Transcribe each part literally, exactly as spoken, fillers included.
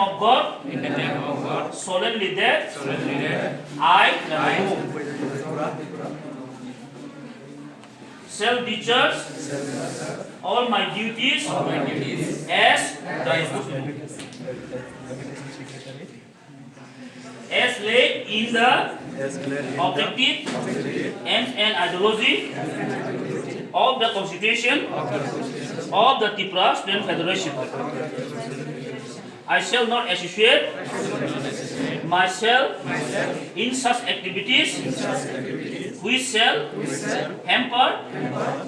of God, in the name of God, solemnly that, solemnly that, I, I, shall discharge, shall discharge, all my duties, all my duties, as, as laid in the, as laid in the, objective, objective, aims and ideology, aims and ideology, of the Constitution, of the Constitution, of the Tripura Student Federation. I shall not associate myself in such activities which shall hamper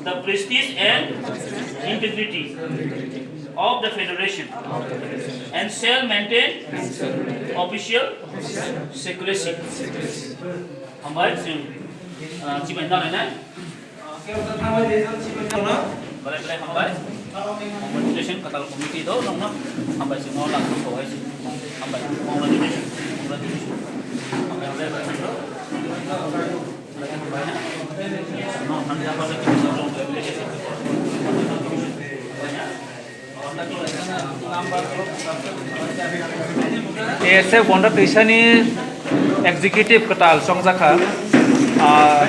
the prestige and integrity of the Federation and shall maintain official secrecy. Hambai, chwng, ah, chibai nalainai. Belai belai hambai. Congratulation, kwtal committee do nongno hambai sino lang ko hai si. Hambai. Congratulation. Congratulation. Hambai, hambai, hambai. No, hambai, hambai. T S F Gonda Twisani executive kwtal chongjakha. Ah,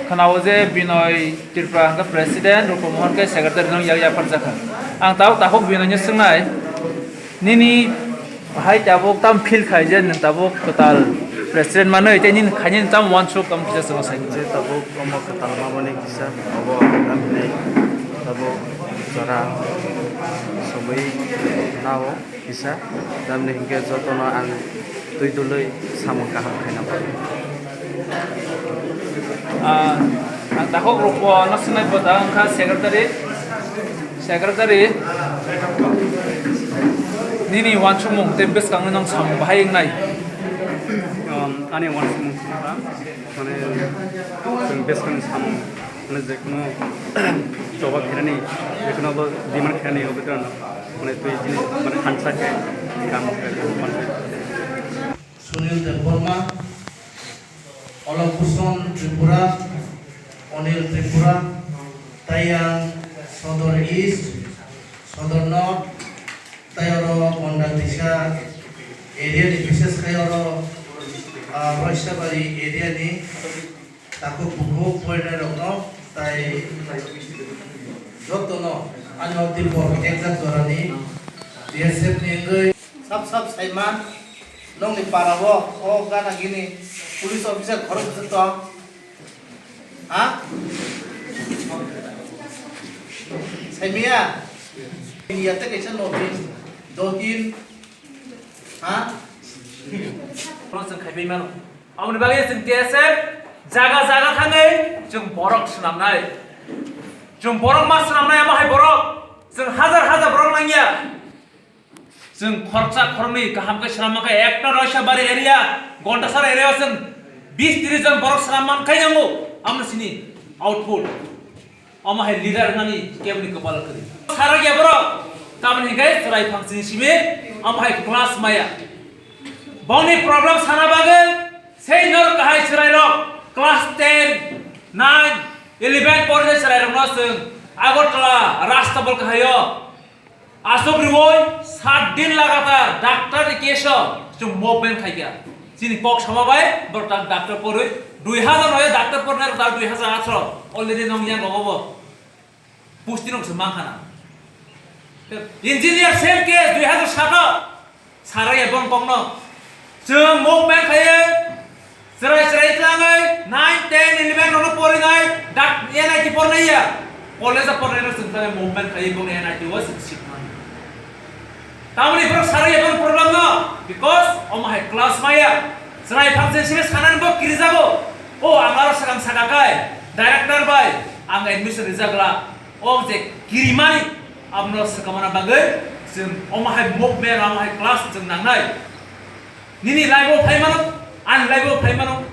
khwnao je Binoy Tripura hwnkhe president, Rupa Mohan khe secretary no yak yapharjakha. Ang tao takhuk Binoy no swngnai, nini hai tabuk tam feel khai je nwng tabuk kwtal president manwi tei nini khainani tam uansuk tam kisa chwng sai. Je tabuk omo kwtal mamani kisa obo tamni tabuk jora somwi nao kisa tamni hinkhe jotono ang twi dului samung kaham khaina bagwi. Ah, ang takhuk Rupo no swngnai bo da wngkha secretary. Secretary, nini uansukmung tei bwskangni nwng samung bahai wngnai? Um, ani uansukmung wngkha, mane, chwng bwskangni samung, mane, jekunu choba khainani, jekunu abo demand khainani, abo bithorano, mane, twi chini, mane, hansa khe, kam khe, mane, Sunil Debbarma, Alok Bhushan Tripura, Anil Tripura, tei ang Sodor East, Sodor North, tei oro Gonda Twisa area ni, bishes khai oro, ah, Roisabari area ni takhuk bukhuk porinai rokno tei jotono ani o Tripura ekjak jorani B S F ni wngwi sap sap saima. Nongni para o, o gana gini police officer khorok bwswk tong? Ha? Saimiya? India te kaisa notin, dotin. Ha? Bono chwng khaibai mano. Aboni bagwi chwng T S F jaga jaga thangwi chwng borok swnamnai. Chwng borok ma swnamnai, amo hai borok. Chwng hajar hajar borok nangya. Chwng khoroksa khoroknwi kaham khe swnam mankha, ekta Roisabari area, Gondasara area o chwng bis tris jon borok swnam mankha yango, amo chini output. Omo hai leader wngnani keboni kwpal kwrwi. Sarakya borok, tamoni hinkhe chwrai phangsini simi, omo hai class maya. Bongni problem sana bagwi, sei norok kahai chwrairok, class ten, nine, eleven porinai chwrairokno chwng Agartala Rajtabal kahaio. Aswk rwui sat din lagatar doctor ni case o chwng movement khaikha. Chini kok sama bai borok ta doctor porwi dui hazar noi o doctor pornai rok ta dui hazar athro already nong yang rogo bo. Pusti rok se mankha na. Engineer same case dui hazar sat o. Sarai ya bong kok no. Chwng movement khaye, chwrai chwrai tlangwi nine, ten, eleven rokno porinai, dak N I T pornai ya. College o pornai rok chwng tangwi movement khaye, bongni N I T o chwng seat mano. Tamoni borok sarai ya bong problem no, because omo hai class maya. Chwrai phanse sini sanani bo kirijago. O ang aro sakang saka kai, director bai ang admission rijak la. O je kirimani abono swkamana bagwi chwng omo hai movement, omo hai class chwng nangnai. Nini life o phai mano, ani life o phai mano.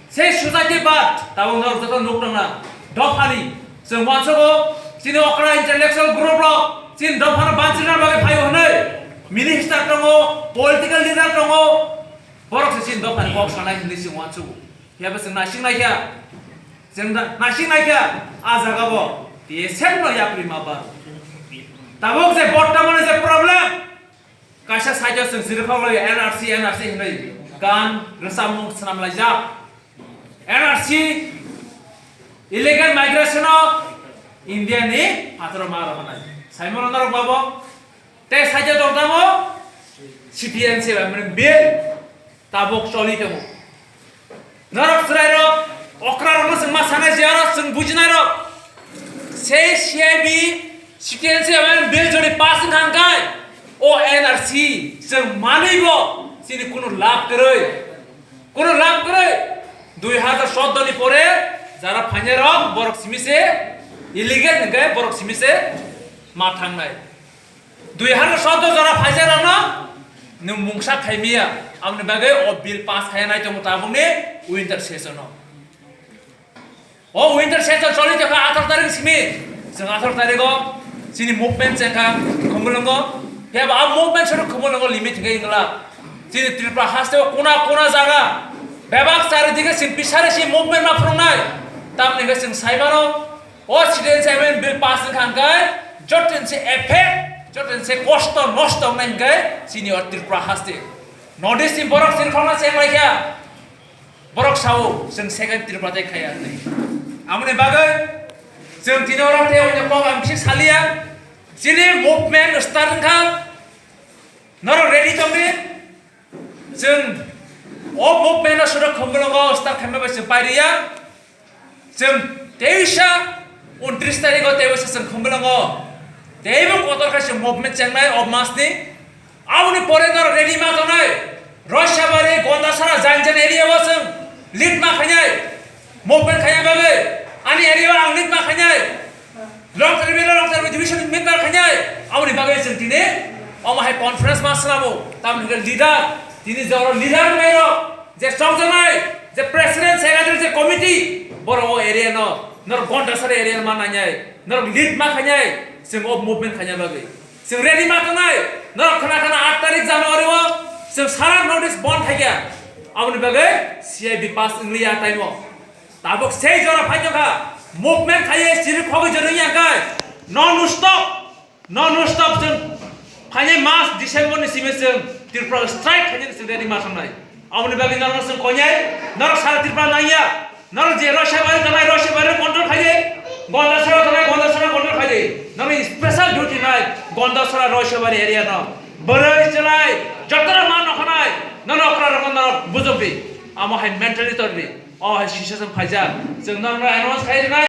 Sei society but tabuk norok joto nuk tongna dophani chwng uansugo chini okra intellectual group rok chini dophano banchina bagwi phaio hwnwi minister tongo, political leader tongo, borok se chini dophani kok sanai hwnwi chwng uansugo. Phiya bo chwng naising naikha, chwng da-, naising naikha, ah jaga bo T S F no yapri ma ba. Tabuk je bortomane je problem, Kaisa side o chwng chirikhok lai N R C, N R C hinwi gan rwchapmung swnam laijak. N R C, illegal migration o India ni phataro ma rw hwnai. Saimano norok babo. Tei side o tong tamo C T N C bai mane bill tabuk choli tongo. Norok chwrairok, okrarokno chwng ma sanai je oro chwng bujinairok. Sei C I B, C T N C bai mane bill jodi pass wngkha hwnkhe o N R C chwng manwibo chini kunu lab kwrwi. Kunu lab kwrwi. Dui hazar choudo ni pore jara phainairok borok simi se illegal hwnkhe borok simi se ma thangnai. Dui hazar choudo jora phaijak rokno nwng mungsa khaimiya, aboni bagwi o bill pass khaiya nai tongo tabukni winter session o. O winter session choli tongkha atharo tarik simi, chwng atharo tarik o chini movement chengkha Khumulwngo, phiya bo a movement sono Khumulwngo limit hwnkhe wngla. Chini Tripura haste o kona kona jaga bebak chari dike chwng bisari si movement ma phwrwngnai, tamni hwnkhe chwng saimano. O student seven bill pass wngkha hwnkhe, joto se effect, joto se kosto nosto wngnai hwnkhe chini o Tripura haste. North East ni borok chini khorokno cheng lai kha. Borok sao, chwng second Tripura tei khaya hwnwi. Amoni bagwi chwng tini oro tei oino kok ang bisi saliya. Chini movement start wngkha. Norok ready tongdi. Chwng o movement no suro Khumulwngo start khaima bai chwng pairiya. Chwng teisa untris tarikh o teisa chwng Khumulwngo teibo kotor khe chwng movement chengnai o mas ni. Aboni pore norok ready ma tongnai. Roisabari, Gondasara, Jainjan area o chwng lead ma khainai. Movement khaina bagwi ani area o ang lead ma khainai. Long term, long term division member khainai. Aboni bagwi chwng tini omo hai conference ma swnamo. Tamni hwnkhe leader, tini je oro leader wngnai rok, je chongjaknai, je president, secretary, je committee, borok o area no, norok Gondasara area no ma nangnai, norok lead ma khainai, chwng o movement khaina bagwi. Chwng ready ma tongnai, norok khna khna aat tarikh January o chwng sara notice bond khaikha. Aboni bagwi C I B pass wngliya time o. Tabuk sei jora phai tongkha, movement khaiye chiri khogwi jora wngya khe, non stop, non stop chwng phainai mas December ni simi chwng Tripura strike khainani chwng ready ma tongnai. Aboni bagwi norok chwng koinai, norok sara Tripura nangya, norok je Roisabari tongnai, Roisabari control khaiye, Gondasara tongnai, Gondasara control khaiye, norok special duty nai, Gondasara Roisabari area no, bwrwi chwlai, jotono ma nokhanai, norok okrarokno norok bujokdi, amo hai mentality tordi. O hai sisa chwng phaijak, chwng norokno announce khai rwnai.